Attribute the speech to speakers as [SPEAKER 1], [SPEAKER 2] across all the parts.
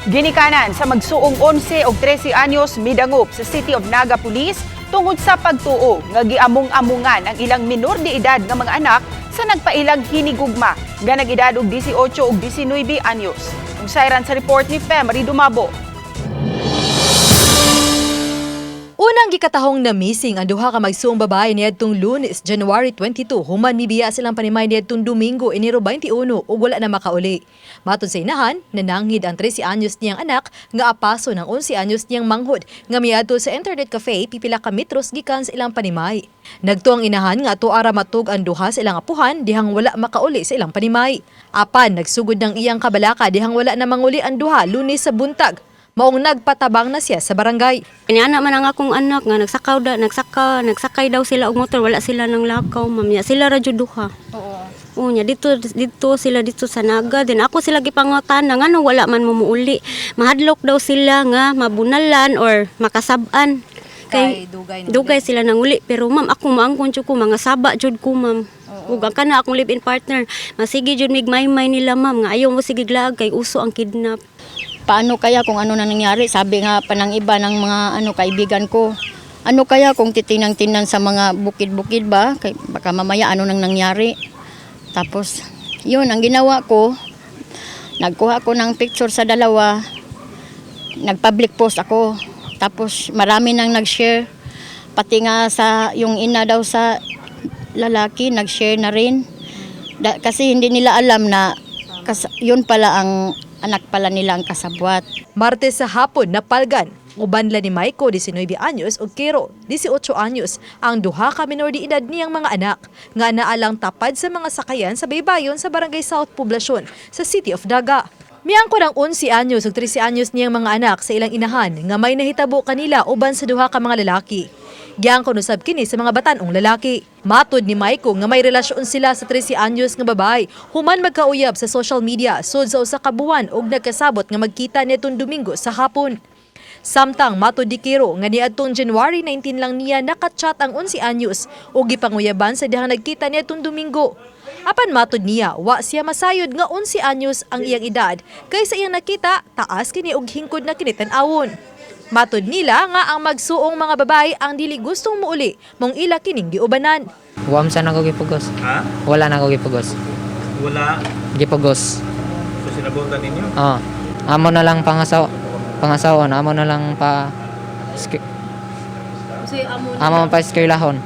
[SPEAKER 1] Ginikanan sa magsuong 11 og 13 anyos midangop sa City of Naga Police tungod sa pagtuo nga giamong-amungan ang ilang minor de edad nga mga anak sa nagpailang hinigugma nga nag-edad og 18 ug 19 anyos. Ug sayran sa report ni Femery Dumabo.
[SPEAKER 2] Unang gikatahong na missing ang duha ka magsuong babae niadtong Lunes, January 22, human mibiya silang panimay niadtong Domingo, Enero 21 ug wala na makauli. Matod sa inahan, nananghid ang 13 anyos niyang anak nga apaso ng 11 anyos niyang manghod nga miadto sa internet cafe pipila ka metros gikan sa ilang panimay. Nagtuo ang inahan nga ato ara matug ang duha sa ilang apuhan dihang wala makauli sa ilang panimay. Apan nagsugod ng iyang kabalaka dihang wala na manguli ang duha Lunes sa buntag. Maong nagpatabang na siya sa barangay.
[SPEAKER 3] Kanya man ang akong anak nga nagsakaw da, nagsaka, nagsakay daw sila og motor, wala sila nang lakaw, ma'am. Nya sila ra jud duha. Oo. Oo, nya dito dito sila dito sa Naga din ako sila gipangutana ngano wala man mo muuli. Mahadlok daw sila nga mabunalan or makasab-an. Kay dugay, dugay sila nanguli pero ma'am, ako maangkon jud ko mga saba jud ko, ma'am. Ug ang kana akong live-in partner, masige jud migmaymay nila, ma'am, nga ayaw mo sige glaag kay uso ang kidnap.
[SPEAKER 4] Paano kaya kung ano na nangyari? Sabi nga pa ng iba ng mga ano kaibigan ko, ano kaya kung titinang-tinan sa mga bukid-bukid ba? Kay, baka mamaya ano nang nangyari. Tapos, yun, ang ginawa ko, nagkuha ko ng picture sa dalawa, nag-public post ako. Tapos, marami nang nag-share. Pati nga sa, yung ina daw sa lalaki, nag-share na rin. Kasi hindi nila alam na yun pala ang anak pala nila ang kasabwat.
[SPEAKER 2] Martes sa hapon napalgan uban la ni Maiko, 19 anyos, ug Kero, 18 anyos, ang duha ka minor de edad niyang mga anak nga naalang tapad sa mga sakayan sa baybayon sa Barangay South Poblacion sa City of Naga. Miangkon ang 11 anyos ug 13 anyos niyang mga anak sa ilang inahan nga may nahitabo kanila uban sa duha ka mga lalaki. Giangkon usab kini sa mga batan-ong lalaki. Matod ni Maiko nga may relasyon sila sa 13 anyos nga babae human magkauyab sa social media sud sa usa ka buwan ug nagkasabot nga magkita nitong Domingo sa hapon. Samtang matod ni Kiro nga niadtong January 19 lang niya nakachat ang 11 anyos ug gipanguyaban sa dihang nagkita niadtong Domingo. Apan matod niya, wa siya masayod nga 11 anyos ang iyang edad kaysa iyang nakita taas kini og hingkod na kini tan-awon. Matod nila nga ang magsuong mga babae ang dili gustong muuli mong ila kining giubanan.
[SPEAKER 5] Wam sa nako gipugos.
[SPEAKER 6] Ha?
[SPEAKER 5] Wala nako gipugos.
[SPEAKER 6] Wala.
[SPEAKER 5] Gipugos.
[SPEAKER 6] So sinabutan ninyo?
[SPEAKER 5] Oh. Amo na lang pangasaw pangasawon, amo na lang pa amo pa eskwelahon.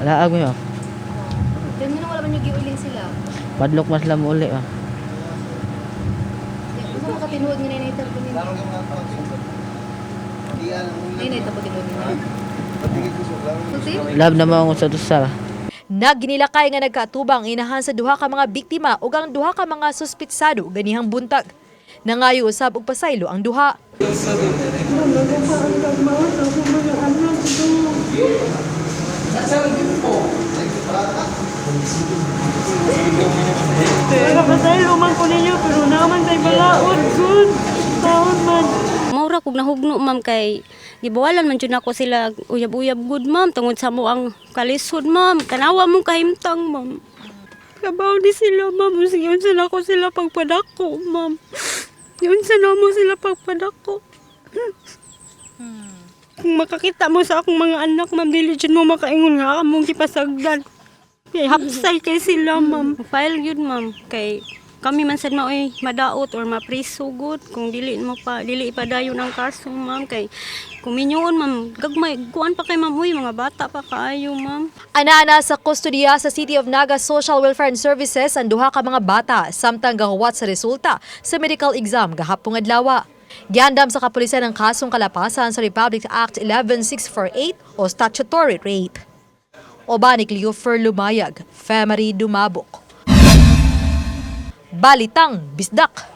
[SPEAKER 7] Laag mo yun.
[SPEAKER 8] Kaya nga wala man yung giuling sila.
[SPEAKER 7] Padlok mas lang uli ah.
[SPEAKER 8] Gusto mo katinuod nga na po ninyo. Nay po tinuod ninyo. Sulti?
[SPEAKER 7] Love na mo ang sa dusa.
[SPEAKER 2] Nagginilakay nga nagkaatubang inahan sa duha ka mga biktima ug ang duha ka mga suspitsado ganihang buntag. Nangayo usab og pasaylo ang duha.
[SPEAKER 9] Nakapasaylo man ko ninyo pero naman tay balaod good. Taon man.
[SPEAKER 3] Maura kog nahugno, ma'am, kay gibawalan man jud nako sila uyab-uyab gud, ma'am, tungod sa mo ang kalisod, ma'am. Tanawa mong kahimtang, ma'am. Kabaw ni sila, ma'am. Sige, unsa na ko sila pagpadako, ma'am. Unsa na mo sila pagpadako. Kung makakita mo sa akong mga anak, ma'am, dili jud mo makaingon nga among gipasagdan. Kay hapsay kay sila, ma'am. File yun, ma'am. Kay kami man sad maoy madaot or mapriso gud kung dili mo pa dili ipadayon ang kaso, ma'am, kay kung minyoon, ma'am, gagmay kuan pa kay ma'am, huy, mga bata pa kaayo, ma'am.
[SPEAKER 2] Ana-ana sa kustodiya sa City of Naga Social Welfare and Services ang duha ka mga bata samtang gahuwat sa resulta sa medical exam gahapong adlaw. Giandam sa kapulisan ang kasong kalapasan sa Republic Act 11648 o statutory rape. Uban ni Cleofer Lumayag, Femery Dumabok. Balitang Bisdak.